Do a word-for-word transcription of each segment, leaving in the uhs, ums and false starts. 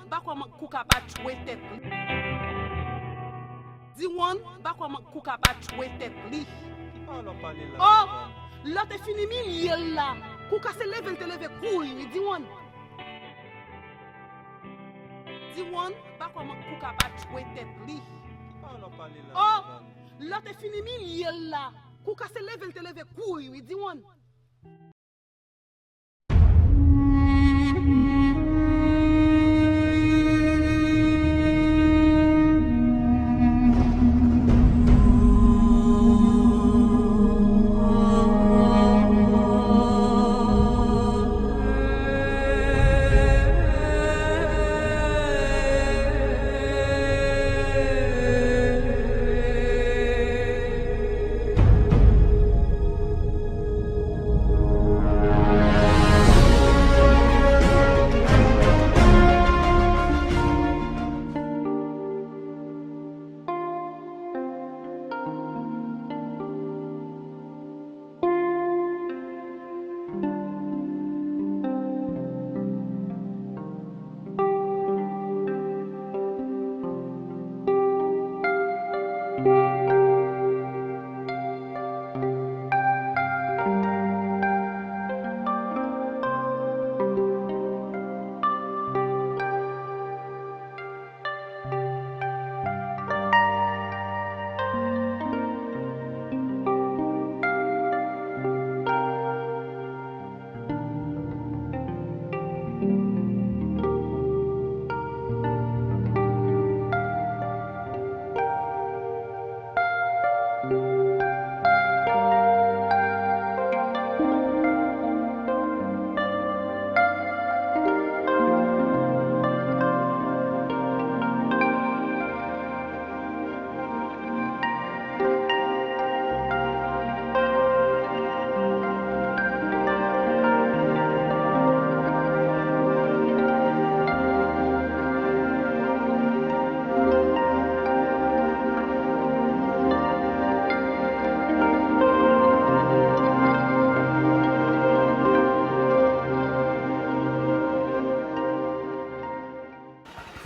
Pa kòman Kouka pa tchwe tèt li. Diwonn pa kòman Kouka pa tchwe tèt li. Ki pawòl w ap pale la? Oh! Lè w te fin imilye l la, Kouka se leve l te leve kouri wi, Diwonn. Diwonn pa kòman Kouka pa tchwe tèt li. Ki pawòl w ap pale la? Oh! Lè w te fin imilye l la, Kouka se leve l te leve kouri wi, Diwonn.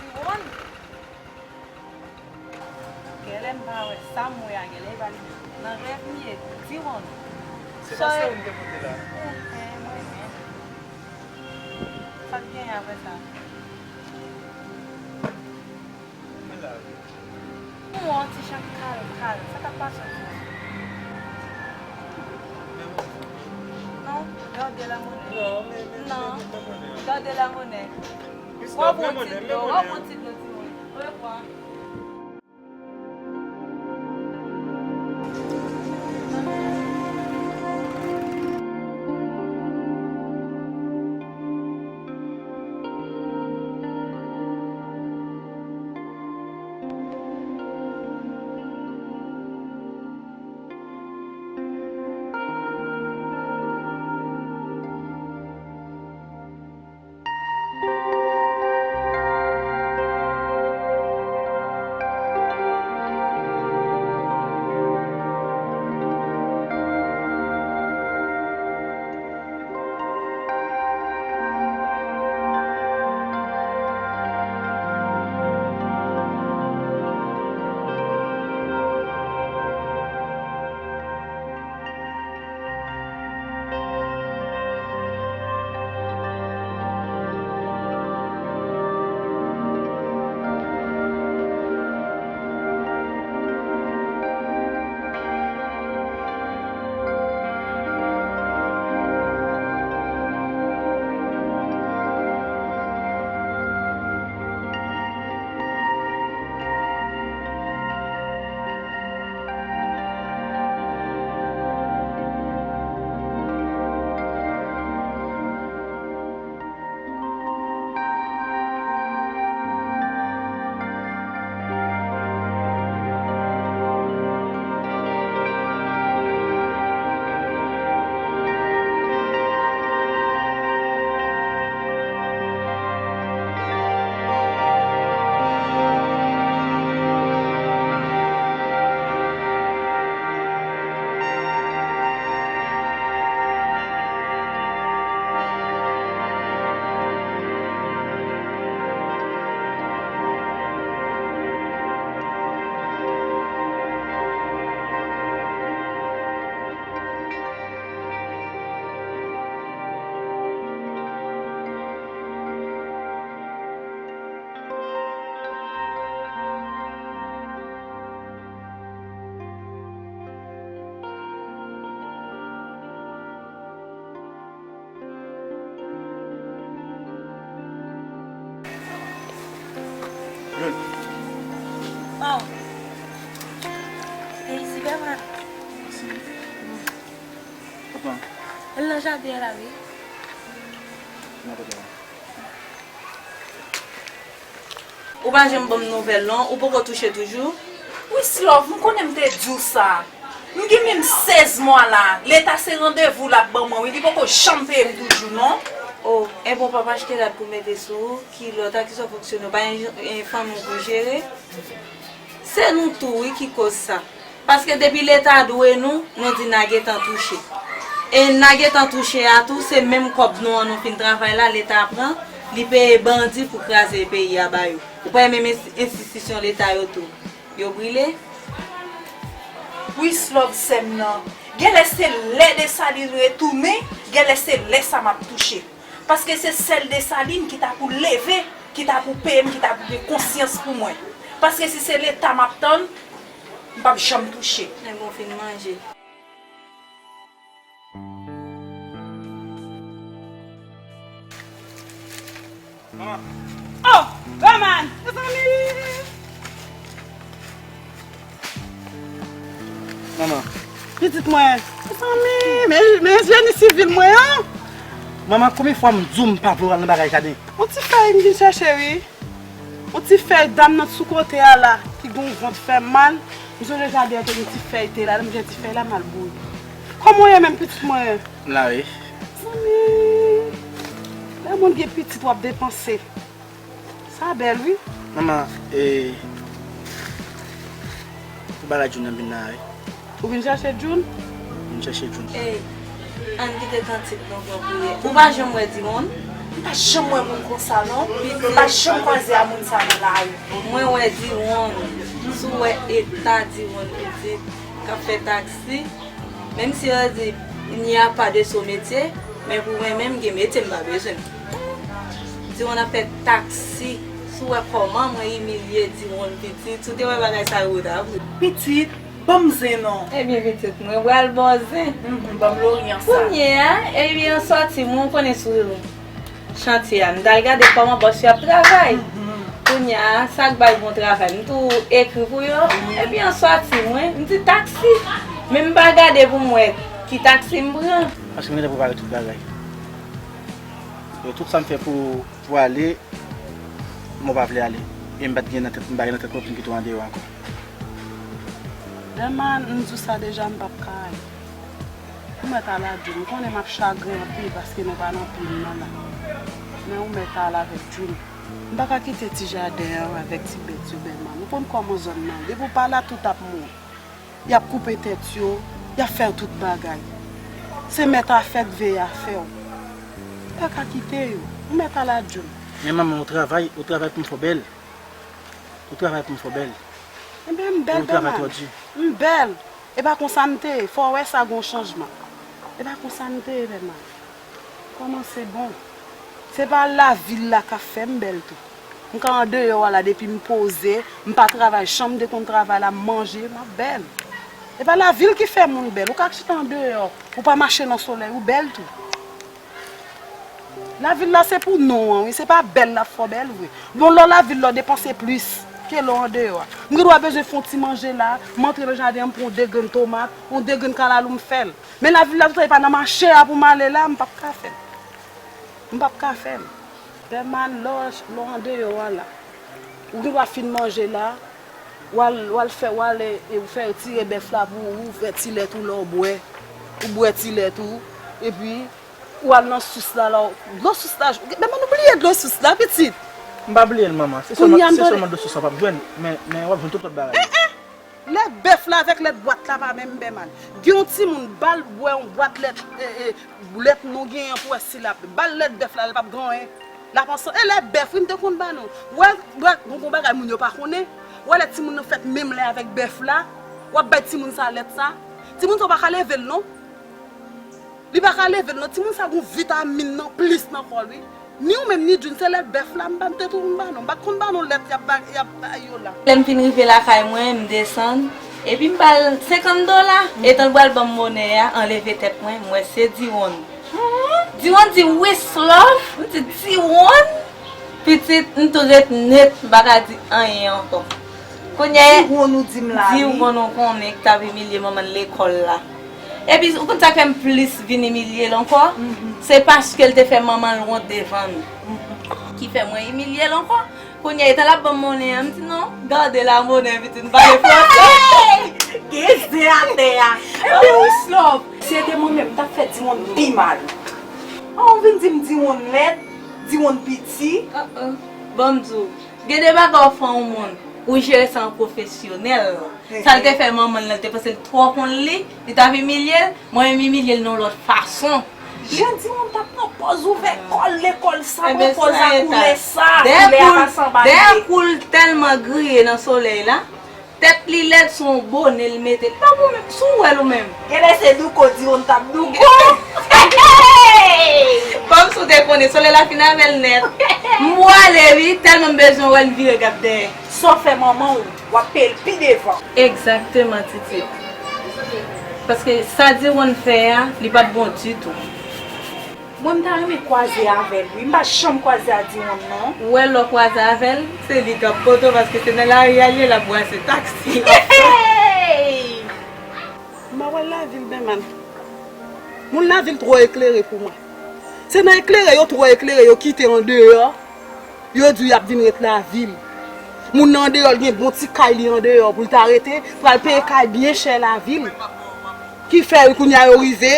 Diwonn. Genlè m pa wè sa m wè a, genlè e pa li menm. Nan rèv m ye, Diwonn. Se pa sa ou m te pote la. Enhen, mwen menm. Sa k genyen apre sa? Men la wi. M wè yon ti jan kal kal. Sa k ap pase w, Diwonn? Non, gade la monnaie. Non, men, men, non. Men, men, men, men. Gade la monnaie. Christophe, men monnaie, men monnaie. W ap pran ti dlo, w ap pran ti dlo, Diwonn. Orevwa. Bon. L nan jaden an la, wi. Nan kote a? Ou pa janm ban m nouvèl, non? Ou poko touche toujou? Wi, Slove, m konnen m te di w sa. M gen menm sèz mwa la. Leta se randevou l ap ban mwen, wi. Li poko janm peye m toujou, non. Oh, enben w p ap achte rad pou mete sou ou, kilòt, a kisa w fonksyone? Ou pa gen, gen fanmi w pou jere? Se nou tou, wi, ki koz sa. Paske depi Leta dwe nou, nou di n a gentan touche. E n a gentan touche a tou, se menm kòb nou an nou fin travay la, Leta pran, li peye bandi pou kraze peyi a ba yo. Ou pa wè menm ensti-, enstitisyon Leta yo tou, yo brile? Wi, Slove, sè m nan. Genlè se lè Desalin retounen, genlè se lè sa m ap touche. Paske se sèl Desalin ki ta pou leve, ki ta pou peye m, ki ta pou gen konsyans pou mwen. Paske si se Leta m ap tann, m p ap janm touche. Enben w fin manje. Manman. Oh, Roman, mezanmi! Manman. Pitit mwen. Mezanmi, men, men jeni sivil mwen an. Manman, konbyen fwa m di w m pa vle w al nan bagay jaden? Yon ti fèy m vin chèche, wi. Yon ti fèy dam nan sou kote a la, ki gen yon vant fè mal. M sonje jaden an te gen ti fèy te la, lè m jwenn ti fèy la, m al bouyi. Kòman w ye menm, pitit mwen? M la, wi. Zanmi, lè moun gen pitit, w ap depanse. Sa bèl, wi. Manman, e, pou bagay Jun nan vin la, wi. Ou vin chèche Jun? Vin chèche Jun. Ey, ann kite kantik nou pran priyè. Ou pa janm wè Diwonn? M pa janm wè moun konsa, non. M pa janm kwaze a moun sa nan lari. Mwen wè Diwonn. Si w wè eta Diwonn pitit k ap fè taksi, menm si yo di il n'y a pas de sot métier, men pou mwen menm, gen metye m pa bezwen. Diwonn ap fè taksi. Si w wè kòman mwen imilye Diwonn pitit, si w te wè bagay sa yo ta vre. Pitit, ban m zen non. Ebyen pitit, mwen pral ba w zen. Mhm, ban m loryan sa. Kounye a, ebyen an sòti mwen, ou konnen sou chantye a, m t al gade kòman bòs yo ap travay. Mhm. Kounye a, sa k bay bon travay, m tou ekri pou yo. Mhm. Epi an sòti mwen, m di taksi. Men m pa gade pou m wè ki taksi m pran. Paske m gentan prepare tout bagay. Yo, tout sa m fè pou, pou ale, mwen pa vle ale. E m pa t gen nan tèt, m pa gen nan tèt mwen pou m kite w andeyò ankò. Dèman, m di w sa deja, m p ap ka ale. Ou mèt al a Jun. M konnen m ap chagren anpil paske nou pa nan pye m nan la. Men ou mèt al avèk Jun. M pa ka kite ti jaden an avèk ti bèt yo, Dèman. Ou konn kòman zòn nan ye. Depi w pa la, tout ap mouri. Y ap koupe tèt yo, y ap fè tout bagay. Se mèt afè k veye afè w. Ou pa ka kite yo. Ou mèt al a Jun. Men manman, ou travay, ou travay pou m fè w bèl. Ou travay pou m fè w bèl. Enben, m bèl, Dèman. Ou travay twò di. M bèl. E pa konsa m te ye. Fò w wè sa gon chanjman. E pa konsa m te ye, Dèman. Kòmanse bon. Se pa lavil la k ap fè m bèl tou. M ka andeyò a la depi m poze, m pa travay, jan m te konn travay la, m manje, m ap bèl. E pa lavil ki fè moun bèl. Ou ka chita andeyò, ou pa mache nan solèy, ou bèl tou. Lavil la se pou non an, wi, se pa bèl l ap fè w bèl vre. Bon, lè w lavil la, w depanse plis ke lè w andeyò a. M gen dwa bezwen fè yon ti manje la, m antre nan jaden an, m pran yon de grenn tomat, yon de grenn kalalou, m fè l. Men lavil la, toutan e pa nan mache a pou m ale la, m p ap ka fè l. M p ap ka fè l. Dèman, lè w, lè w andeyò a la, ou gen dwa fin manje la, w al, w al fè, w al, e, e, ou fè tire bèf la pou ou, ou fè ti lèt ou lè w bwè, ou bwè ti lèt ou, epi ou al nan sous la, la, dlo sous la, Dèman, ou bliye dlo sous la, pitit. M pa bliye l, manman. Se sèlman, se sèlman dlo sous la w p ap jwenn, men, men w ap jwenn tout lòt bagay. Lèt bèf la avèk lèt bwat la pa menm, Dèman. Gen yon timoun, ba l bwè yon bwat lèt, e, e, lèt nou genyen pou wè si l ap, ba l lèt bèf la, l p ap gen anyen. L ap ansanm, e lèt bèf, wi, m te konn ba nou. Wè, wè, gon, gon bagay moun yo pa konnen. Wè lè timoun nan fèt menm lè avèk bèf la, w ap bay timoun sa lèt sa. Timoun sa w pa ka leve l non. Li pa ka leve l non. Timoun sa gon vitamin nan plis nan kò l, wi. Ni ou menm, ni Jun, se lèt bèf la, m pa m te tou m ba nou. M pa t konn ba nou lèt y ap ba, y ap bay yo la. Lè m fin rive lakay mwen, m desann. Epi m ba l senkant dola. Etan l pral ban m monè a, anleve tèt mwen, m wè se Diwonn. Diwonn di, "Wi, Slove." M di, "Diwonn?" Pitit, m tou ret nèt, m pa ka di anyen ankò. Kounye a, Diwonn ou di m la, wi. Diwonn ou konnen ki t ap imilye manman l lekòl la. Epi, ou konn sa k fè m plis vin imilye l ankò? Se paske l te fè manman l wont devan nou. Ki fè mwen imilye l ankò. Kounye a, etan l ap ban m monnen an, m di, "Non, gade la monnen, pitit, m pale franse." Gen zen atè a. Epi, Wislof, si se te mwen menm, m t ap fè Diwonn pi mal. An, ou vin di m Diwonn lèd, Diwonn piti. Ban m di w, gen de bagay w fè yon moun, ou jere sa an pwofesyonèl. Sa l te fè manman l lan, l te panse l twò konn li, li t ap imilye l, mwen menm imilye l nan yon lòt fason. Jan Diwonn t ap pran pòz ouvè kò l lekòl sa, pran pòz a koulè sa, koulè a pa sanba li ye. Dèyè kou l tèlman griye nan solèy la, tèt li lèd, se yon bonè l mete. Li pa bon menm, si w wè l ou menm. Genlè se douko Diwonn t ap douko. Kòmsi w te konnen, solèy la fin avè l nèt. M pwale wi, tèlman m bezwen wè l, m vire gad dèyè. Sa w fè manman w, w ap peye l pi devan. Egzakteman, Titi. Paske sa Diwonn fè a, li pa t bon ditou. Mwen, m ta renmen kwaze avè l, wi. M pa janm kwaze a Diwonn, non. Ou wè, lè w kwaze avè l, se li k ap pote w, paske se nan lari a l ye, l ap brase taksi. Hey! M pa wè lavil, Bèman. Moun lavil twò eklere pou mwen. Se nan eklere yo twò eklere, yo kite andeyò. Yo di w y ap vin ret lavil. Moun nan andeyò, l gen bon ti kay li andeyò pou l ta rete, pral peye kay byen chè lavil. Ki fè kounye a yo rive,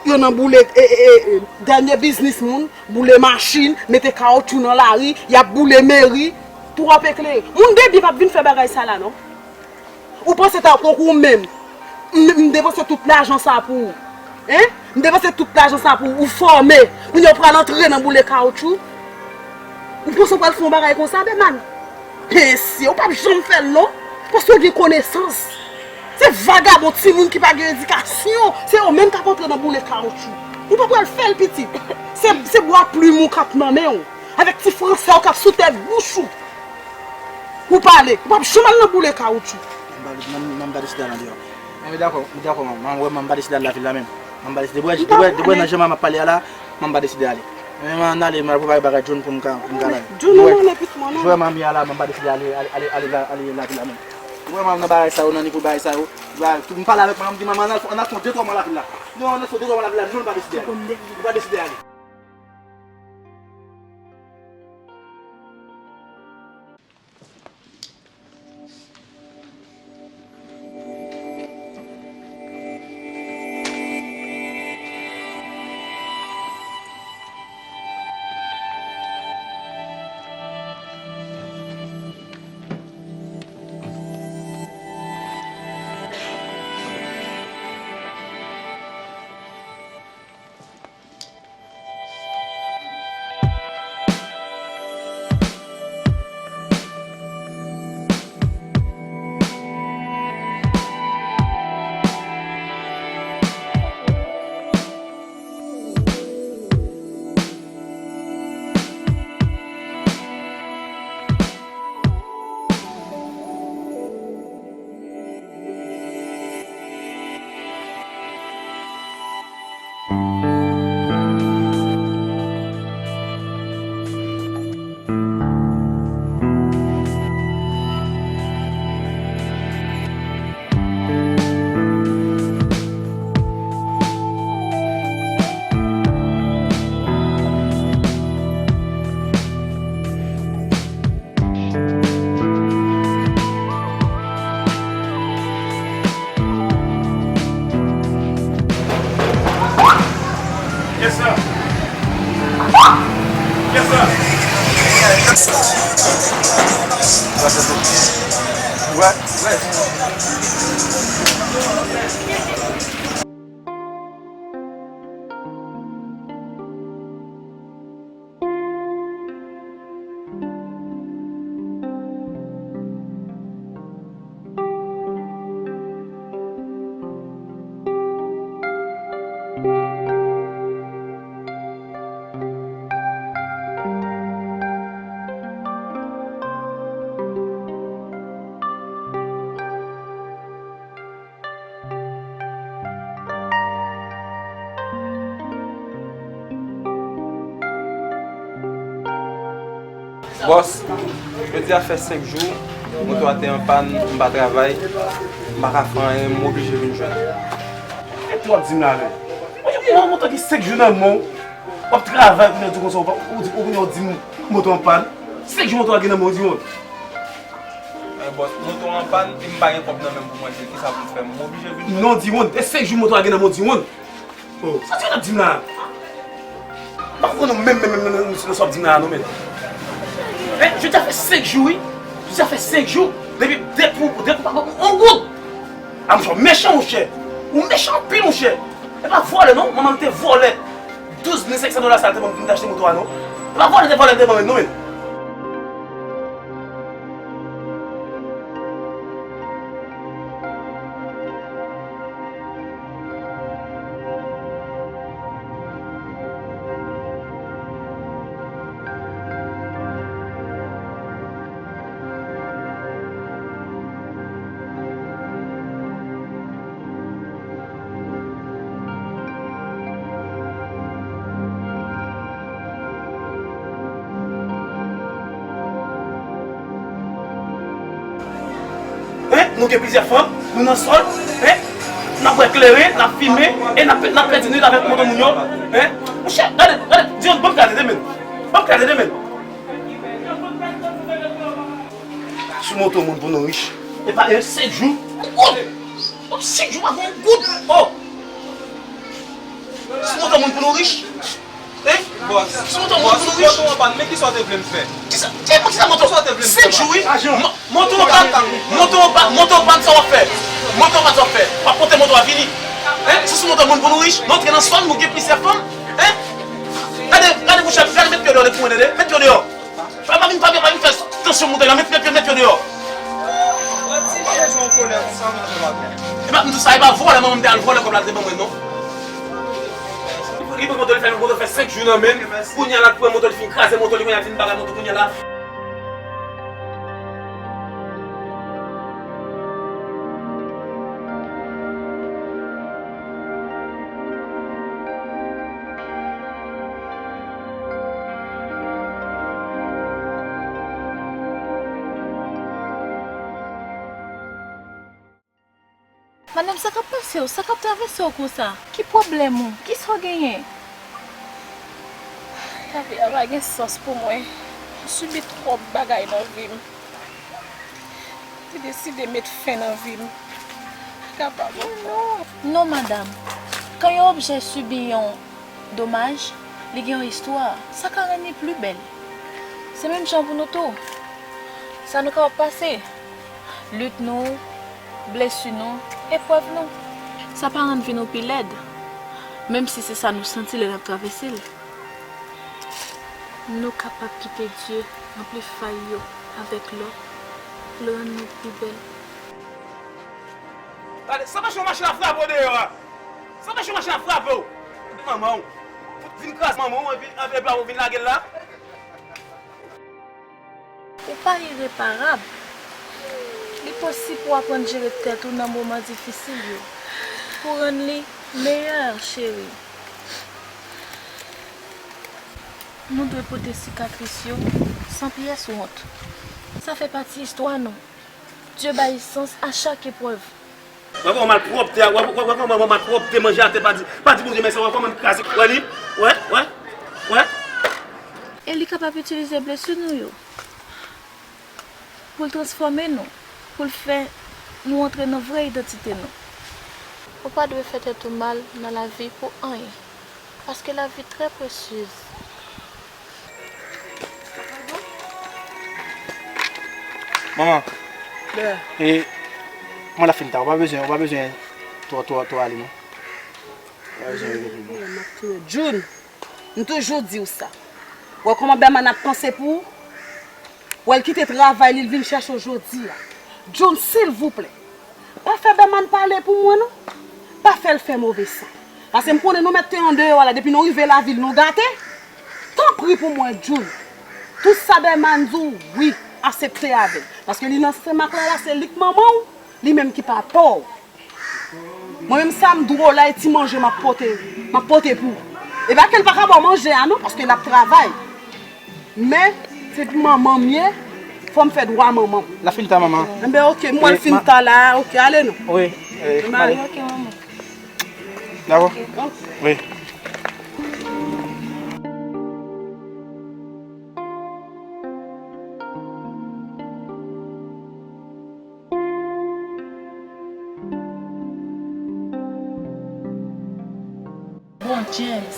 yo nan boule, e, e, e, e, dènye biznis moun, boule machin, mete kawotchou nan lari, y ap boule meri, twòp eklere. Moun gen byen p ap vin fè bagay sa la, non. Ou panse ta konk ou menm? M, m depanse tout lajan sa pou ou. Hein? M depanse tout lajan sa pou ou, ou fòme. Kounye a ou pral antre nan boule kawotchou. Ou panse ou pral fè yon bagay konsa, Bèman? Mesye, ou p ap janm fè l non. Paske ou gen konesans. Se vagabon timoun ki pa gen edikasyon. Se yo menm k ap antre nan boule kawotchou. Ou pa pral fè l, pitit. Se, se bwa plim ou k ap nan men w. Avèk ti franse w k ap sou tèt bouch ou. Ou pale, ou p ap janm al nan boule kawotchou. Manman, manman pa deside al andeyò. Men, men dakò, men dakò, manman, manman, wè, manman pa deside al lavil la menm. Manman pa deside, debwè, debwè, debwè nan jan manman ap pale a la, manman pa deside ale. Men, men, ann ale, mwen al prepare bagay John pou m ka, pou m ka la. John, non, non, non, pitit mwen, non. Jwè manmi a la, manman pa deside ale, ale, ale, ale la, ale lavil la menm. Ou wè manman nan bagay sa yo, nan nivo bagay sa yo. M pale avèk manman, m di, "Manman, ann al, ann al fè yon de twa mwa lavil la." Non, ann al fè yon de twa mwa lavil la, non, li pa deside ale. Li pa deside ale. Yes, sir. Yes, sir. Ouais, ouais. Bòs, jodi a fè senk jou, moto a te an pàn, m pa travay, m pa ka fè anyen, m oblije vin jwenn ou. W ap di m la menm. Mwen, mwen, mwen, moto gen senk jou nan men w. W ap travay, kounye a w di konsa, w pa, ou di, ou kounye a w di m moto an pàn. Senk jou moto a gen nan men w, di w. Men bòs, moto an pàn, e m pa gen kòb nan men m pou m regle, kisa pou m fè? M oblije vin. Non, di w, e senk jou moto a gen nan men w, di w. Oh, sa ti w ap di m la? M pa konprann ou menm, menm, menm, menm, menm, nan sa w ap di m la, non, menm. Hein, jodi a fè senk jou, wi. Jodi a fè senk jou. Depi, depi, depi w pa ban m yon goud. Ah, monchè, w mechan, monchè. Ou mechan anpil, monchè. E pa vòlè, non. Manman m te vòlè douz mil senk san dola sa l te ban m pou m te achte moto a, non. E pa vòlè, te vòlè, te ban m, non, menm. Hein? Nou gen plizyè fanm, nou nan sòl, hein? N ap bwè kleren, n ap fimen, e n ap, n ap pèdi nwit avèk moto moun yo, hein? Monchè, gade, gade, di yon, ban m gade de men. Ban m gade de men. Sou moto moun pou nou rich. E pa, e senk jou. Goud! Senk jou pa gon goud. Oh! Sou moto moun pou nou rich. Hein? Bòs, sou moto moun pou nou rich. Moto an pàn, men kisa w te vle m fè? Kisa, kisa moto? Kisa w te vle m fè? Senk jou, wi. Mo-, moto an pàn, moto an pàn, moto an pàn, sa w ap fè? Moto an pàn, sa w ap fè? W ap pote moto a vini. Hein? Se sou moto moun pou nou rich. Nou antre nan sòl, nou gen plizyè fanm. Hein? Gade, gade, monchè, gade, met pye w deyò pou mwen, tande? Met pye w deyò. Pa, pa vin, pa vin, pa vin fè tansyon monte la, met, met, met yo deyò. Epa, m di sa, epa vòlè, manman m te al vòlè kòb la, l te ban mwen, non. Li pran moto, li fè, moto fè senk jou nan men l. Kounye a, l ap pran moto, li fin kraze moto, li kounye a, l fin bagay moto, kounye a la. Madanm, sa k ap pase w? Sa k ap travèse w konsa? Ki pwoblèm ou? Kisa w genyen? Lavi a pa gen sans pou mwen. M sibi twòp bagay nan vi m. Te deside met fen nan vi m. Pa kapab ankò. Non, madanm. Kan yon objè sibi yon domaj, li gen yon istwa. Sa ka rann li pli bèl. Se menm jan pou nou tou. Sa nou kapab pase. Lit nou, blesi nou, eprèv nou. Sa pa rann vi nou pi lèd. Menm si se sa nou santi lè n ap travèse l. Nou kapab kite Dye ranpli fay yo avèk lò pou l rann nou pi bèl. Gade, sa pa chonmache la frape w deyò a. Sa pa chonmache la frape w. Manman w. Fout vin kraze manman w epi, epi, epi w vin lage l la. Ou pa ireparab. Li posib pou w aprann jere tèt ou nan moman difisil yo, pou rann li meyè, cheri. Nou dwe pote sikatris yo san pyès wont. Sa fè pati istwa nou. Dye bay sans a chak eprèv. Wè kòman malpwòpte a, wè, wè, wè kòman malpwòpte manje atè, pa di, pa di Bondye mèsi, wè kòman l kraze, wè li, wè, wè, wè. E li kapab itilize blesi nou yo pou l transfòme nou, pou l fè nou antre nan vrè idantite nou. Ou pa dwe fè tèt ou mal nan lavi pou anyen. Paske lavi trè presyez. Manman. E, kòman l ap fin ta? Ou pa bezwen, ou pa bezwen twò, twò, twò ale, non. Ou pa bezwen ale, non. June, m toujou di w sa. Wè kòman Bèman ap panse pou ou? Wè l kite travay li, l vin chèche w jodi a. June, silvouplè. Pa fè Bèman pale pou mwen non. Pa fè l fè move san. Paske m konnen nou mèt te andeyò a la, depi nou rive lavil nou gate. Tanpri pou mwen, June. Tout sa Bèman di w, wi, asepte avè l. Paske li nan senmak la, la se li k manman w, li menm ki papa w. Mwen menm sa m dwòl la, e ti manje m ap pote, m ap pote pou ou. E pa ke l pa ka ba w manje a non, paske l ap travay. Men, se pou manman m ye, fò m fè dwa manman m. L ap fin ta, manman. Enben, oke, m wè l fin ta la, oke, ale non. Wi, wi. Enben, ale, oke, manman. Dakò? Wi. Bon, James,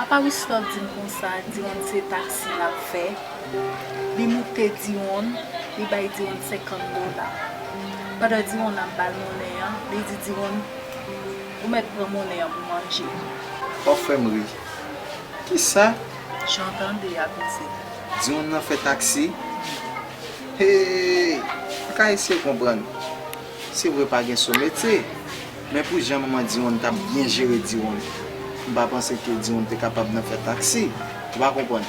apa Wislove di m konsa, Diwonn se taksi l ap fè. Li moute Diwonn, li bay Diwonn senkant dola. Pandan Diwonn ap ba l monnen an, li di Diwonn, ou mèt pran monnen an pou manje. W ap fè m ri. Kisa? Jan w tande a, pitit. Diwonn nan fè taksi? Hey! M ka eseye konprann. Se vre pa gen sou metye, men pou jan manman Diwonn t ap byen jere Diwonn, m pa panse ke Diwonn te kapab nan fè taksi. Ou pa konprann?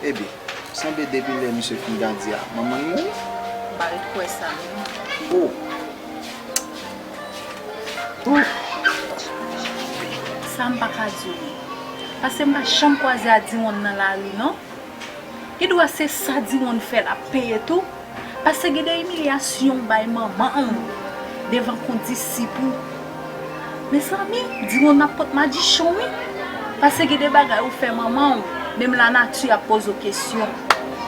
Ebyen, sanble depi lè misye fin gade a, manman l mouri? M pa ret kwè sa menm. Oh! Ouf! Sa m pa ka di w. Paske m pa janm kwaze a Diwonn nan lari non. Gen dwa se sa Diwonn fè l ap peye tou. Paske gen de imilyasyon w bay manman w devan kondisip ou. Mezanmi, Diwonn ap pot madichon wi. Paske gen de bagay ou fè manman w, menm lanati ap poze w kesyon.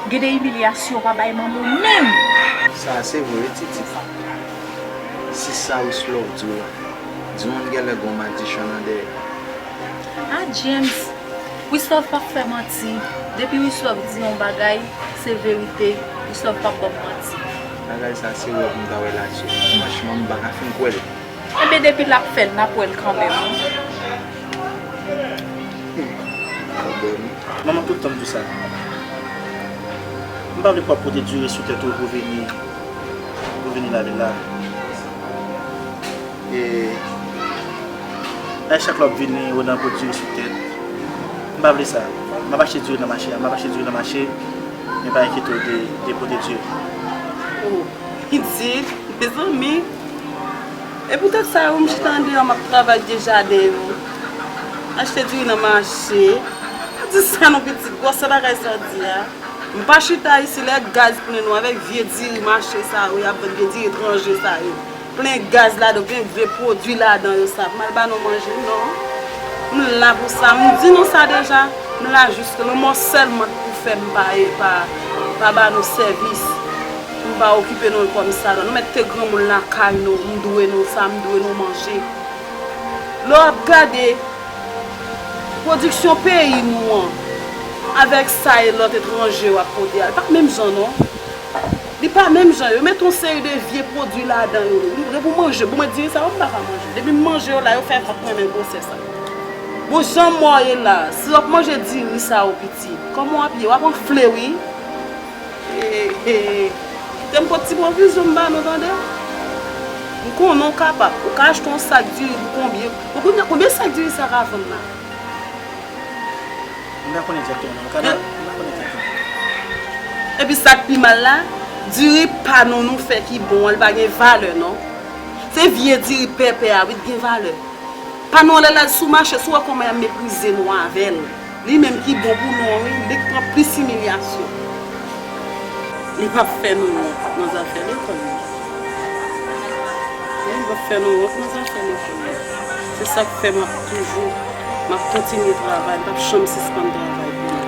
Gen de imilyasyon w pa bay manman w menm. Sa a se vre wi Titi. Si sa Wislove di w la, Diwonn genlè gon madichon nan dèyè. Ah James, Wislove p ap fè manti. Depi Wislove di yon bagay, se verite. Wislove p ap ban m manti. Bagay sa se wè pou m ta wè l aksyon. Franchman, m pa ka fin kwè l. Ebyen depi l ap fè l, n ap wè l kanmenm wi. Manman tout tan m di w sa. M pa vle pou w ap pote diri sou tèt ou pou vini, pou vini lavil la. E a chak lè w ap vini, ou nan pote diri sou tèt. M pa vle sa. M ap achte diri nan mache a. M ap achte diri nan mache. Men pa enkyete w de, de pote diri. Oh, pitit, mezanmi. E poutèt sa yo, m chita andeyò, m ap travay de jaden yo. Achte diri nan mache. Pa di sa non pitit, gwosè bagay sa w di a. M pa chita isi lè gaz plen nou avèk vye diri mache sa yo, y ap vann vye diri etranje sa yo. Plen gaz ladan, plen vye pwodui ladan yo sa. Pou m al ba nou manje, non. M la pou sa, m di nou sa deja. M la jis lanmò sèlman k pou fè m pa, pa, pa ba nou sèvis. Pou m pa okipe nou kòm sa la. Nou mèt te granmoun lakay nou, m dwe nou sa, m dwe nou manje. Lè w ap gade pwodiksyon peyi nou an, avèk sa e lòt etranje yo ap pote a, li pa menm jan non. Li pa menm jan, yo mete yon seri de vye pwodui ladan yo. Li vre pou manje, bon mwen diri sa yo m pa ka manje. Depi m manje yo la, yo fè vant mwen men gwosè sa. Bon jan mò ye la, si w ap manje diri sa yo pitit, kòman w ap ye? W ap anfle wi. Kite m pot ti pwovizyon m ba nou tande. M konnen w kapab. Ou ka achte yon sak diri pou konbyen? Ou konnen konbyen sak diri sa ka vann la? M pa konnen egzakteman non. M ka, m pa konnen egzakteman. Epi sa k pi mal la, diri pa nou nou fè ki bon an, li pa gen valè non. Se vye diri pèpè a wi t gen valè. Pa nou an lè l al sou mache, si w wè kòman y ap meprize nou avè l. Li menm ki bon pou nou an wi, li k pran plis imilyasyon. Li p ap fè nou wont nan zafè lekòl yo. Li p ap fè nou wont nan zafè lekòl yo. Se sa k fè m ap toujou, m ap kontinye travay, m p ap janm sispann travay pou nou.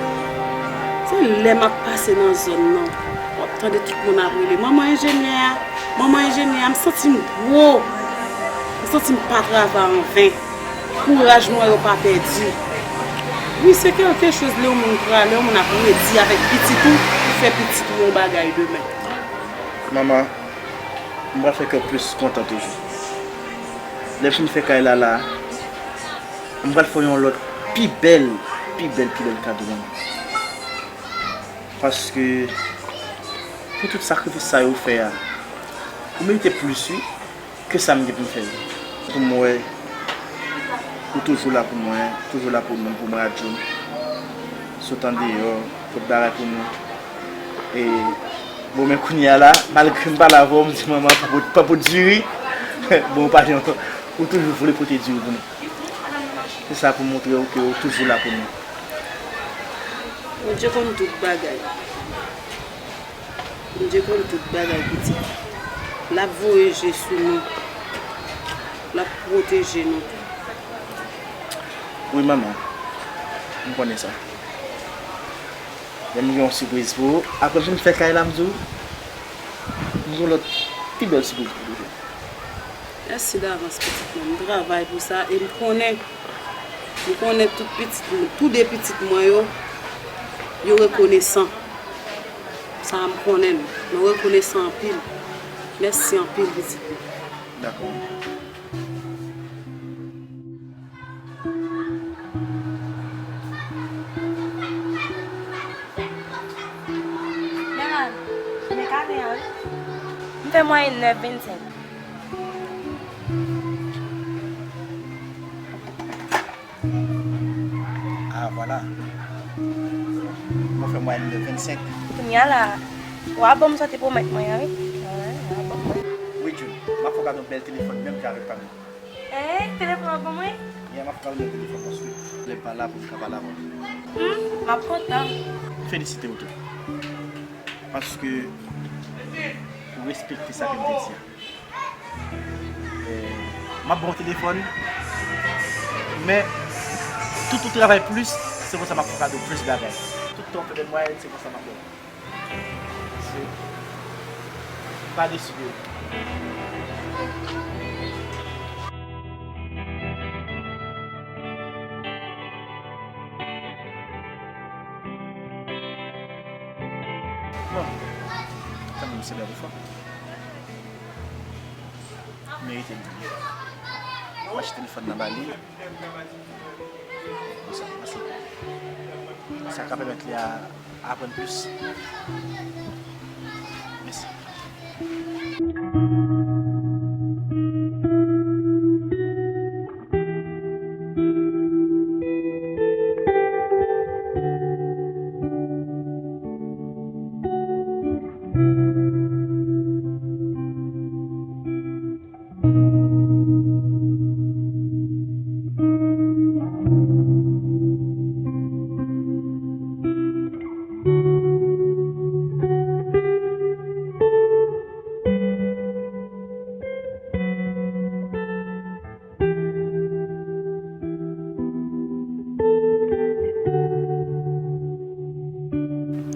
Se lè m ap pase nan zòn nan, w ap tande tout moun ap rele, manman enjenyè a, manman enjenyè a, m santi m gwo. M santi m pa travay anven. Kouraj nou an yo pa pèdi. Wi, se kèlkechoz lè yon moun pra, lè yon moun ap redi avèk pitit ou, ou fè pitit ou yon bagay demen. Manman, m pral fè kè w plis kontan toujou. Lè m fin fè kay la la, m pral fè w yon lòt pi bèl, pi bèl, pi bèl kado manman. Paske pou tout sakrifis sa yo w fè a, ou merite plis wi. Ke sa m gen pou m fè l? Pou m wè ou toujou la pou mwen, toujou la pou nou, pou mwen ak John. Sot andeyò, pot bagay pou nou. E, bon, men kounye a la, malgre m pale avè w, m di manman pa pot, pa pot diri. Bon, ou pa jan, ou toujou vle pote diri pou nou. Se sa pou montre w ke ou toujou la pou nou. Bondye konn tout bagay. Bondye konn tout bagay, pitit. L ap voye je sou nou. L ap pwoteje nou. Wi, manman. M konnen sa. Men m gen yon sipriz pou ou. Apre m fin fè kay la, m di w, m gen yon lòt pi bèl sipriz pou ou toujou. Mèsi davans, pitit mwen. M travay pou sa e m konnen, m konnen tout pitit mwen, tou de pitit mwen yo, yo rekonesan. Sa a m konnen l. Mwen rekonesan anpil. Mèsi anpil, pitit mwen. Dakò. Mèm, men kane a, wi. M fè mwayèn nèf vennsenk. Ah, vwala. Mwen fè mwayèn de vennsenk. Kounye a la, w a ban m sa w te pwomèt mwen an, wi. Wi, w a ban m. Wi, June, m ap fè w kado yon bèl telefòn, menm jan avèk pa m nan. Hein, telefòn w ap ban mwen? Yeah, m ap fè w kado yon bèl telefòn paske lè m pa la pou m ka pale avè w. Hmm, m ap kontan. M felisite w tou. Paske ou respekte sa ke m te di a. Eh, m ap ba w telefòn, men tout ou travay plis, se konsa m ap fè w kado plis bagay. Tout tan w fè bèl mwayèn, se konsa m ap ba w. Se pa desi de ou. Bon, tann misye bèl fò. Merite li. Mwen achte telefòn nan ba li. Konsa, mèsi. Sa ka pèmèt li a aprann plis. Mèsi.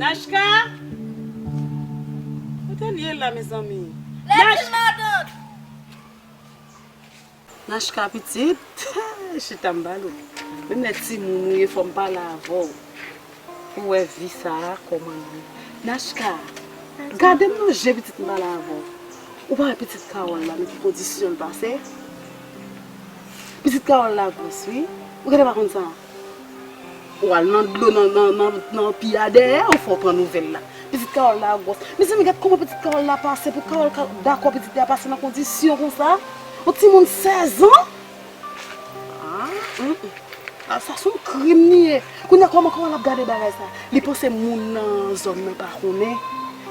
Nachka! Kote l ye la, mezanmi? Lève, matant! Nachka pitit, chita m ba l ou. Menm lè timoun ou ye, fò m pale avè w. Pou w wè vi sa a, kòman l ye. Nachka, gade m nan je, pitit, m pale avè w. Ou pa wè pitit Carole la, nan ki kondisyon l pase? Pitit Carole la gwòs, wi. Ou genlè pa konn sa? Ou al nan dlo, nan, nan, nan, nan pi a dèyè, ou fè w pran nouvèl la. Pitit Carole la gwòs. Mezanmi, gad kòman pitit Carole la pase, pou Carole ka dakò pitit li a pase nan kondisyon konsa. Yon timoun sèz an? Ah, mm, mm. Ah, sa se yon krim li ye. Kounye a, kòman, kòman l ap gade bagay sa? Li panse moun nan zòn nan pa konnen.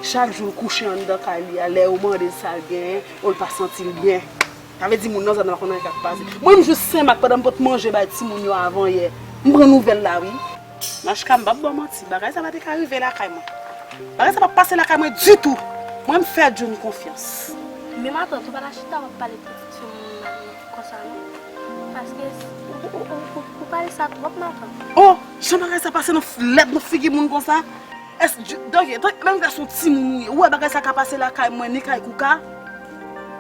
Chak jou l kouche anndan kay li a, lè yo mande l sa l genyen, o, l pa santi l byen. Sa vle di moun nan zòn nan pa konnen sa k ap pase. Mwen menm jou Senmak, pandan m pot manje bay timoun yo avan yè, m pran nouvèl la, wi. Nachka, m p ap ba w manti, bagay sa pa te ka rive lakay mwen. Bagay sa p ap pase lakay mwen ditou. Mwen, m fè June konfyans. Men matant, ou pa ta chita w ap pale pitit fi moun nan konsa non. Paske ou, ou, ou, ou, ou pale sa twòp, matant. Oh, jan bagay sa pase nan f-, lèd nan figi moun konsa? Èske Ju-, Danje, Danje, menm lè se yon timoun ou ye, ou wè bagay sa ka pase lakay mwen, ni kay Kouka?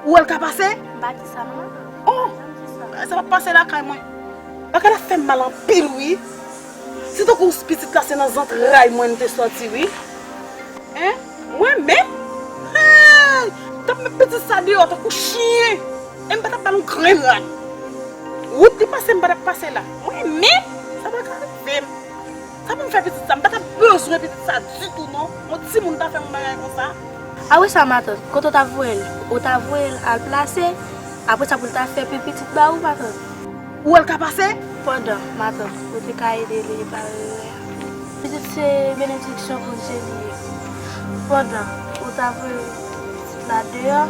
Ou wè l ka pase? M pa di sa non, matant. Oh! M pa di sa. Bagay sa p ap pase lakay mwen. Bagay la fè m mal anpil, wi. Si tankou pitit la se nan zantray mwen li te sòti, wi. Hein? Mwen menm? Hey! T ap met pitit sa deyò tankou chen. E m pa t ap ba l yon grenn rad. Wout li pase, m pa t ap pase la. Mwen menm? Sa pa ka rive m. Sa pou m fè pitit sa? M pa t ap bezwen pitit sa ditou non. Yon timoun ta fè m yon bagay konsa. Apre sa, matant, kote w ta voye l? Ou ta voye l al plase, apre sa pou l ta fè pi pitit ba ou, matant. Ou wè l ka pase? Pandan, matant, ou te ka ede li repare erè a. Pitit se benediksyon Bondye li ye. Pandan ou ta voye pitit la deyò,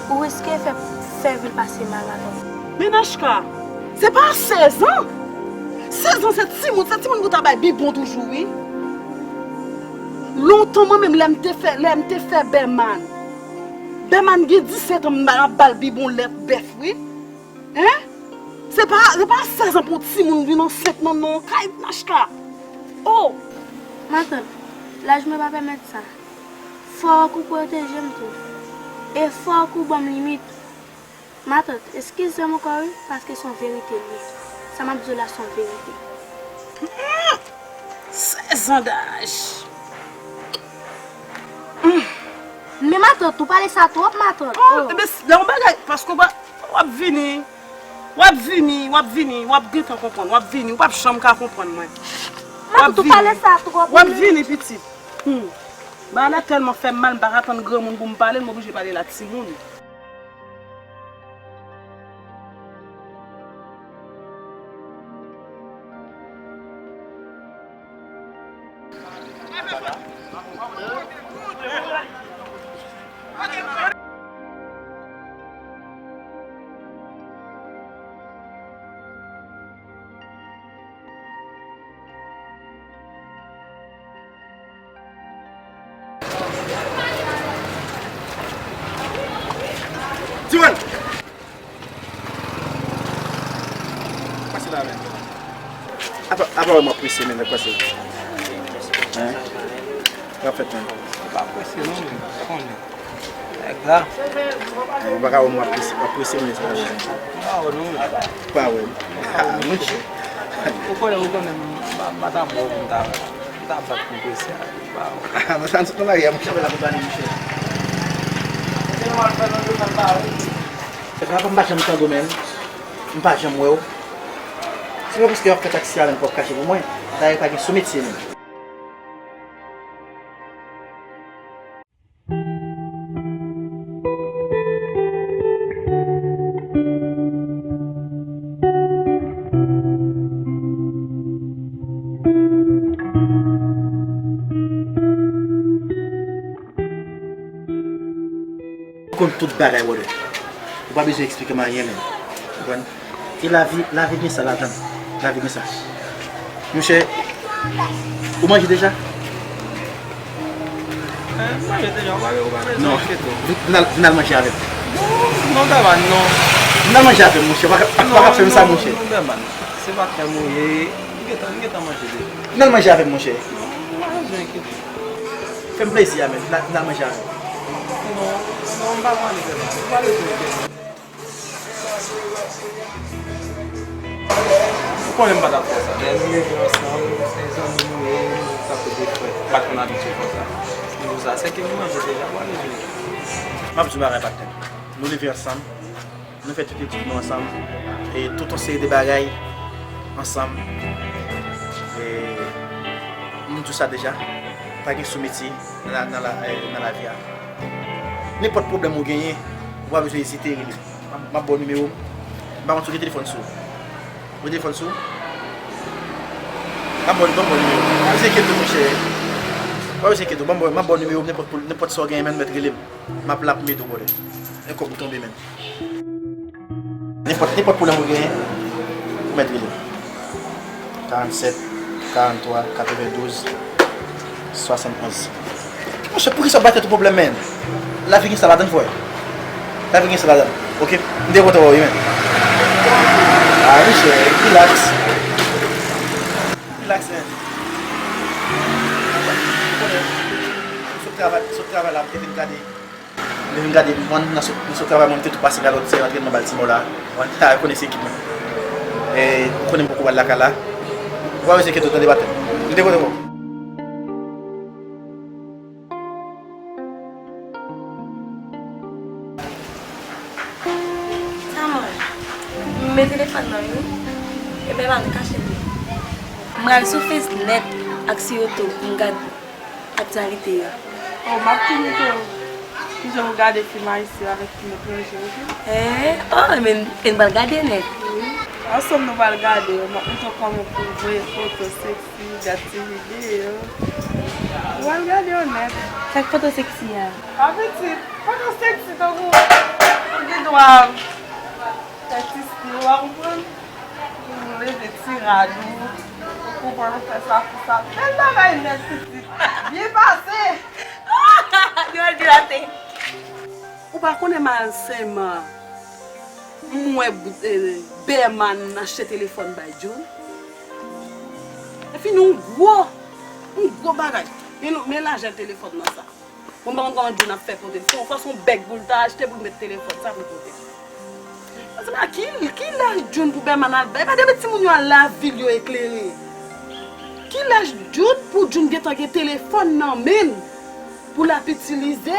ou riske fè, fè vi l pase mal, matant. Men Nachka, se pa sèz an! Sèz an se timoun, se timoun pou ta bay bibwon toujou, wi. Lontan mwen menm lè m te fè, lè m te fè Bèman. Bèman gen disèt an, m ap ba l bibwon lèt bèf, wi. Hein? Se pa, se pa sèz an pou yon timoun vin ansent nan, non, kay Nachka. Oh! Matant, laj mwen pa pèmèt sa. Fòk ou pwoteje m tou. E fòk ou ban m limit. Matant, eskize m ankò wi, paske se yon verite l ye. Sa m ap di w la se yon verite. Sèz an daj. Men matant, ou pale sa twòp, matant. Oh, oh. Ebyen, lè yon bagay, paske w pa, w ap vini. W ap vini, w ap vini, w ap gentan konprann, w ap vini, ou p ap janm ka konprann mwen. W ap vini. Matant, ou pale sa twòp, wi. W ap vini, pitit. Hmm. Bagay la tèlman fè m mal, m pa ka tann granmoun pou m pale l, m oblije pale l a timoun. Diwan! Pase la, men. Apa, apa wè m ap prese, men, pase. Hein? Sa fèt, men. Pa prese, non, men. Konnen. Nèg la. Ou pa ka wè m ap prese, ap prese, men, sa. Pa wè, non, men. Pa wè. Ah, monchè. Ou konnen, ou konnen, m pa, m pa ta bon, m ta, m ta bat pou prese a. Pa wè. Ah, monchè, ann sot nan lari a, monchè. Se pa m pa janm tande w, men. M pa janm wè w. Se pa paske w ap fè taksi a menm pou w ap kache pou mwen. Dayè, pa gen sou metye menm. Ou konn tout bagay, brother. Ou pa bezwen eksplike m anyen, menm. Konprann? E lavi, lavi gen sa ladan l. Lavi gen sa. Monchè, ou manje deja? Eh, m manje deja, ou pa, ou pa bezwen enkyete w. Non. Vin, vin al, vin al manje avè m. Non, non, Dava, non. Vin al manje avè m, monchè. Ou pa ka, ou pa ka fè m sa, monchè. Non, non, Dava, se pa tèm ou ye. M gentan, m gentan manje deja. Vin al manje avè m, monchè. Non, ou pa bezwen enkyete w. Fè m plezi a, men. Vin al, vin al manje avè m. Non, non, m pa pale de sa. Ou pa bezwen enkyete w. Ou konnen m pa t ap fè sa. Lè nou leve ansanm, se zanmi nou ye, nou tankou de frè. M pa t konn abitye konsa. Se pou sa, sèke nou manje deja, ou pa bezwen enkyete w. M ap di w bagay, patnè. Nou leve ansanm. Nou fè tout etid nou ansanm. E tout yon seri de bagay ansanm. E nou di w sa deja. Pa gen sou metye nan la, nan la, eh, nan lavi a. Nenpòt pwoblèm ou genyen, ou pa bezwen ezite rele m. M ap, m ap ba w nimewo m. M pa konn si w gen telefòn sou ou. Ou gen telefòn sou ou? M ap ba w, ban m ba w nimewo m. Pa bezwen enkyete w, monchè. Pa bezwen enkyete w. Ban m ba w, m ap ba w nimewo m, nenpòt, nenpòt sa w genyen, men, mèt rele m. M ap la pou m ede w, brother. E kòb ou tonbe, men. Nenpòt, nenpòt pwoblèm ou genyen, ou mèt rele m. Karannsèt, karanntwa, katrevendouz, swasannonz. Monchè, poukisa w bay tèt ou pwoblèm, men? Lavi gen sa ladan l, frè. Lavi gen sa ladan l. Oke? M te kontan wè w, wi, men. Ah, monchè, relax. Relax, men. Ou konnen, m sot travay, m sot travay la, m te vin gade. Mwen vin gade, mwen nan sot, nan sot travay mwen, mwen te tou pase gade lòt ti antrenman bal ti mò la. Mwen ta konnen se ekip mwen. E, ou konnen m poko al lakay la. Ou pa bezwen enkyete w, tande patnè. M te kontan wè w. Sa mwen. M met telefòn nan wi. Ebyen pa m kache li. M al sou Face nèt ak sou YouTube, m gad aktyalite a. Oh, m ap tini tou. Kijan ou gade fim ayisyen avèk fim etranje, oke? Eh, oh, men, e n pral gade nèt. Wi. Ansanm nou pral gade yo. M ap montre w kòman pou voye foto seksi, gad ti videyo. Ou pral gade yo nèt. Sa k foto seksi a? Pa pitit, foto seksi tankou ou gen dwa fè ti stil, ou pa konprann? Ou leve ti rad ou, ou konprann, ou fè sa, fè sa. Bèl bagay nèt, pitit. Byen pase. Yo al di la te. Ou pa konnen malsèman. M wè bout, eh, Bèman achte telefòn bay Jun. Epi yon gwo, yon gwo bagay. Men, men lajan telefòn nan sa. Mwen pa konn kòman Jun ap fè pote. Se yon fason bèg pou l ta achte pou l met telefòn sa pou l pote. Mwen se pa ki, ki laj Jun pou Bèman al bay. Pa depi timoun yo al lavil yo eklere. Ki laj Jun pou Jun gentan gen telefòn nan men l pou l ap itilize?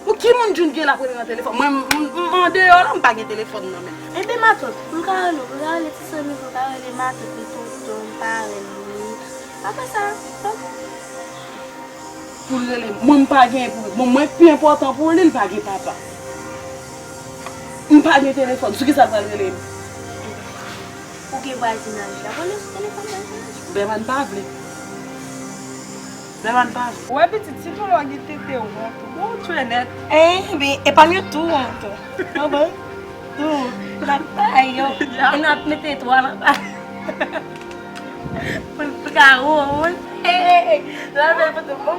Pou ki moun Jun gen l ap rele nan telefòn? Mwen, m, m, m andeyò la, m pa gen telefòn nan men m. Enben, matant, m ka rele w, m ka rele ti zanmi m, m ka rele matant m, tonton m, parenn li. Apa sa, pa pou l rele m. Mwen, m pa gen pou, bon, mwen pi enpòtan pou li, li pa gen papa. M pa gen telefòn, sou ki sa l pral rele m? Ou gen vwazinaj la, rele sou telefòn vwazinaj. Bèman pa vle. Bèman pa vle. Ou wè pitit, sitou lè w gen tete wont, ou tchwe nèt. Enben, epa m yo tou wont. Bon, bon. Tou wont. N ap bay yo. E n ap mete twal anba. Pou l ka wont. Hey, hey, hey. Lave pou tou bon.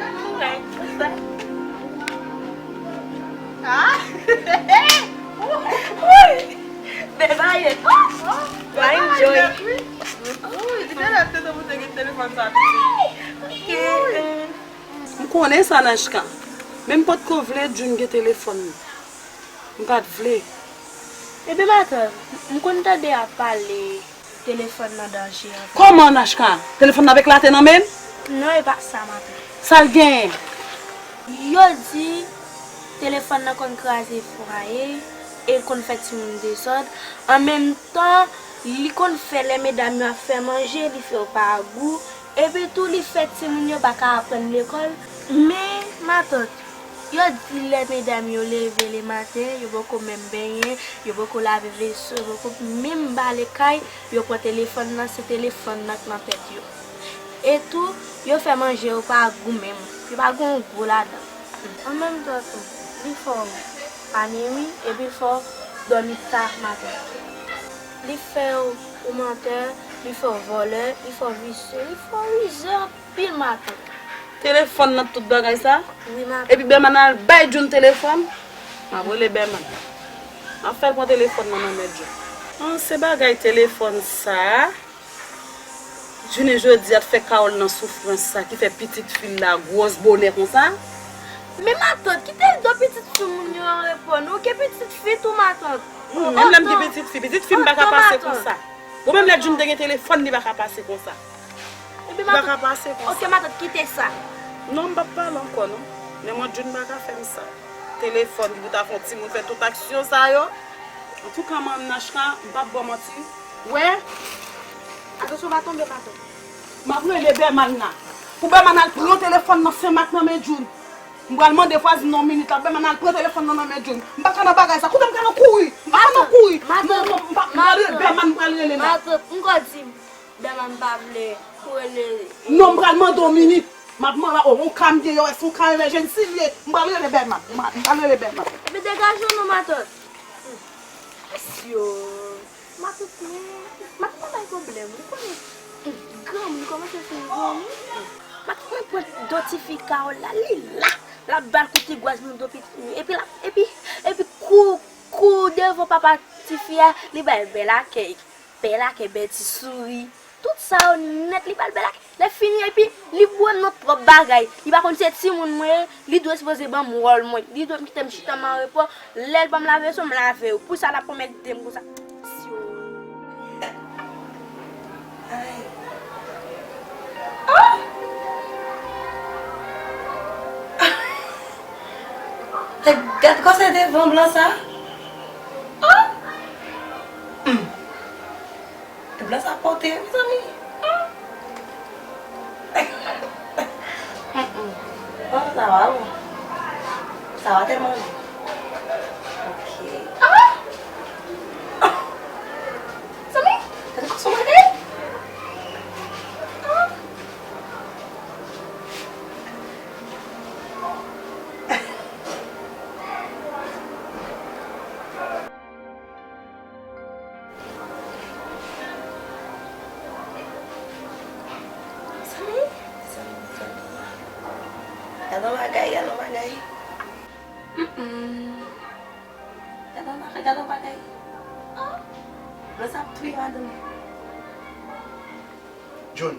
Ah! Woy! Bèl bagay. Oh, oh. Mwen enjoy. Wi. Wi, di bèl ap tete pou te gen telefòn sa tou. Ok. M konnen sa, Nachka. Men m potko vle Jun gen telefòn nan. M pa t vle. Ebyen, matant, m konn tande y ap pale telefòn nan danje anpil. Kòman, Nachka? Telefòn nan ap eklate nan men l? Non, e pa sa, matant. Sa l genyen? Yo di telefòn nan konn kraze fwaye e l konn fè timoun dezòd. An menm tan, li konn fè lè medam yo ap fè manje, li fè yo pa gou. Epi tou, li fè timoun yo pa ka aprann lekòl. Men, matant, yo di lè medam yo leve lematen, yo poko menm benyen, yo poko lave veso, yo poko menm bale kay, yo pran telefòn nan, se telefòn nan k nan tèt yo. E tou, yo fè manje yo pa gou menm, yo pa gen yon gou ladan. An menm tan tou, li fè w anemi, epi l fè w dòmi ta maten. Li fè w, ou mantè, li fè w vòlè, li fè w visye, li fè w rizè anpil maten. Telefòn nan tout bagay sa? Wi, maten. Epi Bèman al bay Jun telefòn? M ap rele Bèman. M ap fè l pran telefòn nan nan men Jun. An, se bagay telefòn sa a. Jounen jodi a t fè Carole nan soufrans sa ki fè pitit fi l la gwòs bonè konsa. Men matant, kite l do pitit fi moun yo an repo non, ou gen pitit fi tou matant. Hmm, menm lè m gen pitit fi, pitit fi m pa ka pase konsa. Bon, menm lè Jun te gen telefòn, li pa ka pase konsa. Li pa ka pase konsa. Ok, matant, kite sa. Non, m p ap pale ankò non. Men mwen, Jun pa ka fè m sa. Telefòn ki pou ta fè yon timoun fè tout aksyon sa yo. Antouka, manm Nachka, m p ap ba w manti. Wè, atansyon pa tonbe, pa tonbe. M ap rele Bèman nan. Pou Bèman al pran telefòn nan Senmak nan men Jun. M pral mande vwazin nan yon minit la, Bèman al pran telefòn nan nan men Jun. M pa ka nan bagay sa. Kote m ka nan kouri? M pa ka nan kouri. Non, non, m pa, m pral rele Bèman, m pral rele la. Matant, m kwè di m, Bèman pa vle pou rele. Non, m pral mande yon minit. M ap mande, oh, yon ka m gen, yo, èske yon ka rele jèn si l ye? M pral rele Bèman. M pral rele Bèman. Epi degaje w non, matant. Asyo. Matant mwen, matant mwen bay pwoblèm, ou konnen. Granmoun kòmanse fin granmoun. Matant mwen pran do tifi Carole la, li la, l ap ba l kout rigwaz nan do pitit mwen. Epi l ap, epi, epi kou, kou devan papa tifi a, li ba l bèl akèy, bèl akèy, bèl ti souri. Tout sa yo nèt, li ba l bèl akèy. Lè fini, epi li bwè m nan twòp bagay. Li pa konn se timoun mwen ye, li dwe sipoze ban m wòl mwen. Li dwe kite m chita m an repo. Lè l ban m lave veso, m lave yo. Pou sa l ap pwomèt de m konsa. Ay. Ah! Gad kòman se devan blan sa. Ah! Hmm. Blan sa pote, mezanmi. Mm-mm. Oh, sa va, wi. Sa va tèlman bon. Ok. Ah! Mezanmi, tande kòman bagay. Ah! Mezanmi, mezanmi, mezanmi. Gad yon bagay, gad yon bagay. Mm-mm, Mwen sa ap touye madanm. June.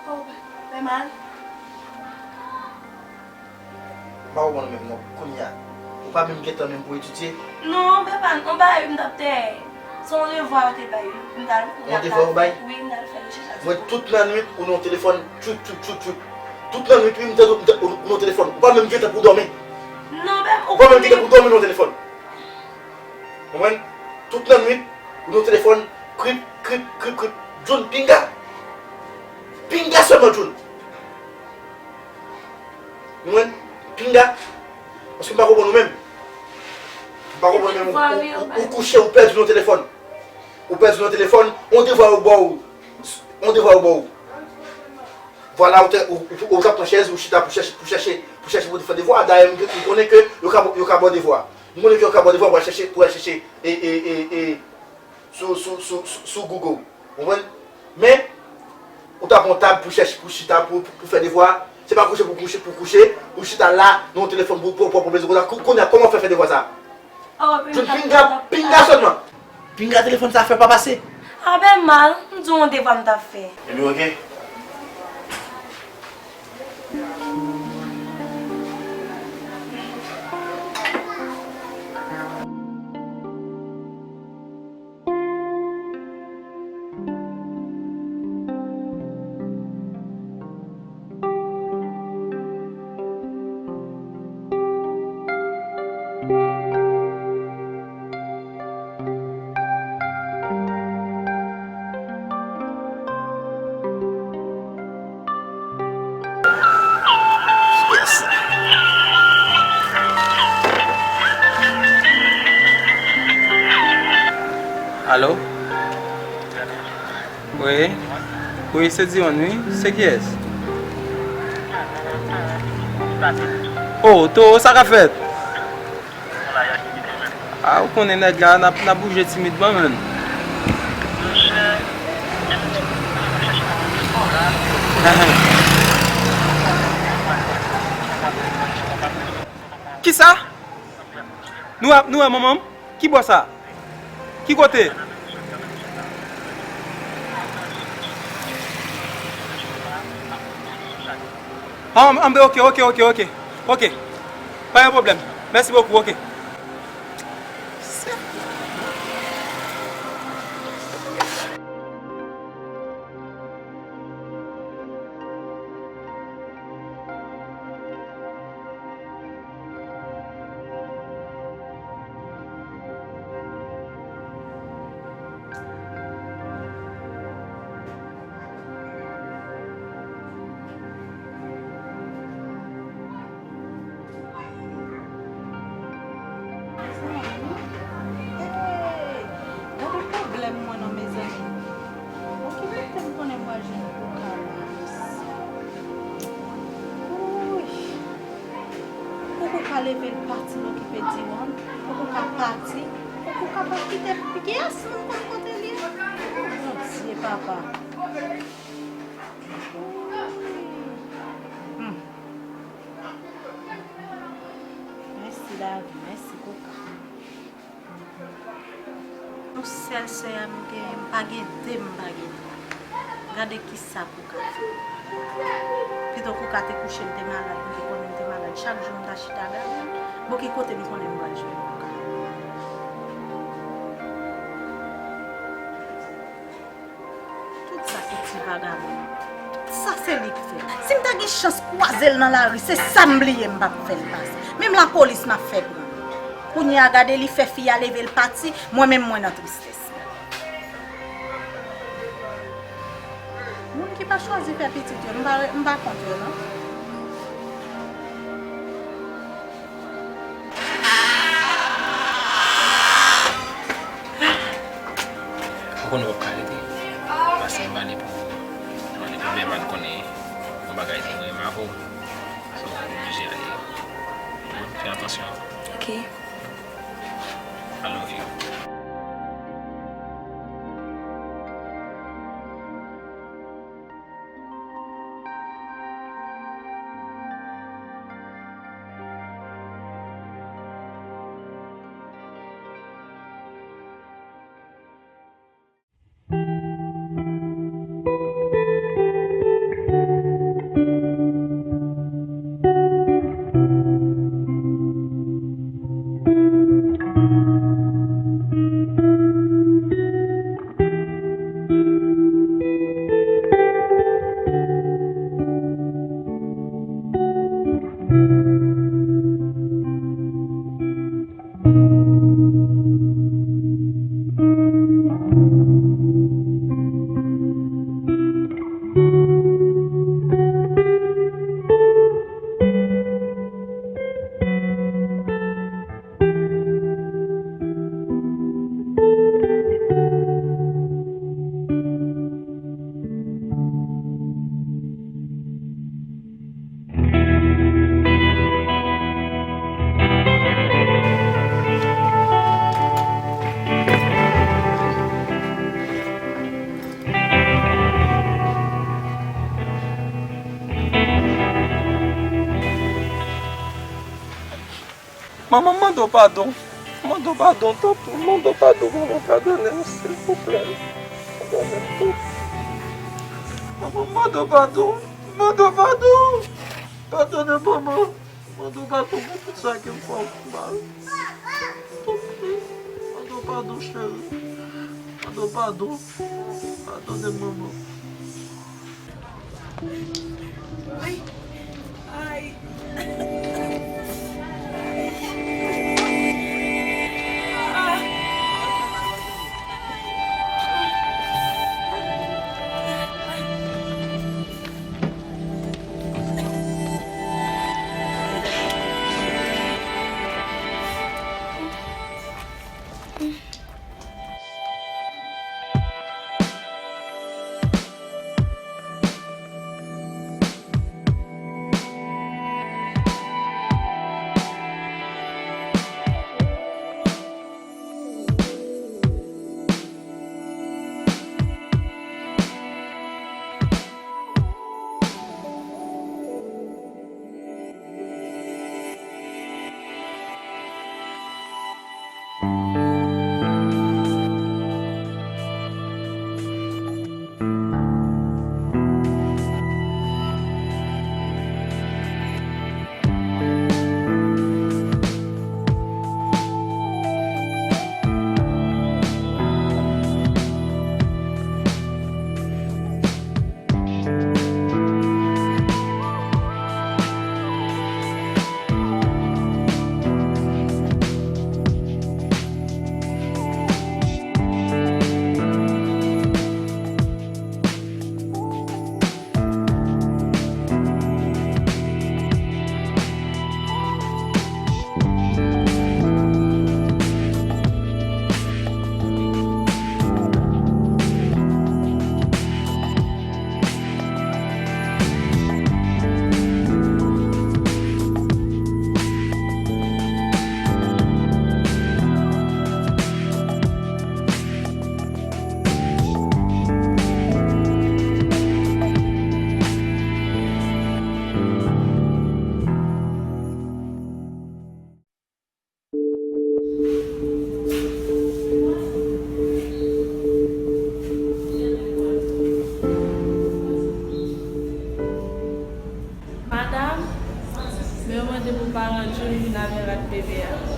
Oh, fè mal. M pa konprann menm non, kounye a. Ou pa menm gentan menm pou etidye? Non, papa, yon bagay wi m t ap fè. Se yon devwa yo te bay wi. M t al, yon devwa yo bay? Wi, m t al fè rechèch la. Mwen tout lannwit ou nan telefòn, tchout, tchout, tchout, tchout. Tout lannwit wi, m tande ou nan telefòn. Ou pa menm gentan pou dòmi. Non, papa, ou pa menm gentan pou dòmi nan telefòn. Konprann? Tout lannwit, ou nan telefòn, krip, krip, krip, krip. June, pinga. Pinga sèlman, June. Konprann? Pinga. Paske m pa konprann ou menm. M pa konprann ou menm. Ou, ou, ou, ou kouche, ou pèdi nan telefòn. Ou pèdi nan telefòn, on devwa yo ba w. On devwa yo ba w. Vwala, ou te, ou, ou, ou t ap pran chèz, ou chita pou chèche, pou chèche, pou chèche pou fè devwa. Dayè, m, m konnen ke yo ka, yo ka ba w devwa. M konnen ke yo ka ba w devwa pou al chèche, pou al chèche, e, e, e, e, sou, sou, sou, sou, sou Google. Ou konprann? Men, ou ta pran tab pou chèche, pou chita, pou, pou, pou fè devwa. Se pa kouche pou kouche, pou kouche, ou chita la, nan yon telefòn pou, pou, pou, pou bezwen konsa. Kou-, kounye a, kòman w fè fè devwa sa? Oh, jwenn pinga, pinga sèlman. Pinga telefòn sa fè pa pase. A ben mal, m di w yon devwa m t ap fè. Ebyen, oke. Alo? Wi. Wi, se Dion, wi. Se kiyès? Oh, Toro, sa k ap fèt? Ah, ou konnen nèg la, n ap, n ap bouje timidman, menn. Kisa? Nou wè, nou wè manman m? Ki bò sa? Ki kote? Ah, anben, oke, oke, oke, oke. Oke. Pa gen pwoblèm. Mèsi bokou, oke. Hey! Gade pwoblèm mwen non, mezanmi. Bon, ki kote m konnen m pral jwenn koka la, mesye? Wouy! Pou koka leve l pati, l okipe Diwan. Pou koka pati. Pou koka pa kite pyès moun konn kote l ye. Oh, Bondye, papa. Wouy! Hmm. Mèsi lavi, mèsi koka. Yon sèl sè a m genyen, m pa gen de, m pa gen twa. Gade kisa pou ka fè. Pito kou ka te kouche, m te malad, m te konnen m te malad. Chak jou m ta chita gade l. Bon, ki kote m konnen m pral jwenn kou ka? Tout sa se ti vagabon. Tout sa se li k fè. Si m ta gen chans kwaze l nan lari, se sa m bliye m p ap fè l pase. Menm lapolis m ap fè pran l. Kounye a gade li fè fi a leve l pati, mwen menm mwen nan tristès. Moun ki pa chwazi fè pitit yo, m pa, m pa kont yo non. Ou konnen w ap ka rete. Pase m pale pou, pale pou Bèman konnen yon bagay ki mwen renmen avè w. So, ou oblije ale. Fè atansyon. Ok. I love you. Manman, m mande w padon. M mande w padon, tanpri. M mande w padon, manman, padone m, silvouplè. Padone m, tanpri. Manman, m mande w padon. M mande w padon. Padone m, manman. M mande w padon pou tout sa ke m fè w ki mal. Tanpri. M mande w padon, cheri. M mande w padon. Padone m, manman. Ay. Ay. Madanm, men yo mande pou paran June vin avè rad bebe a.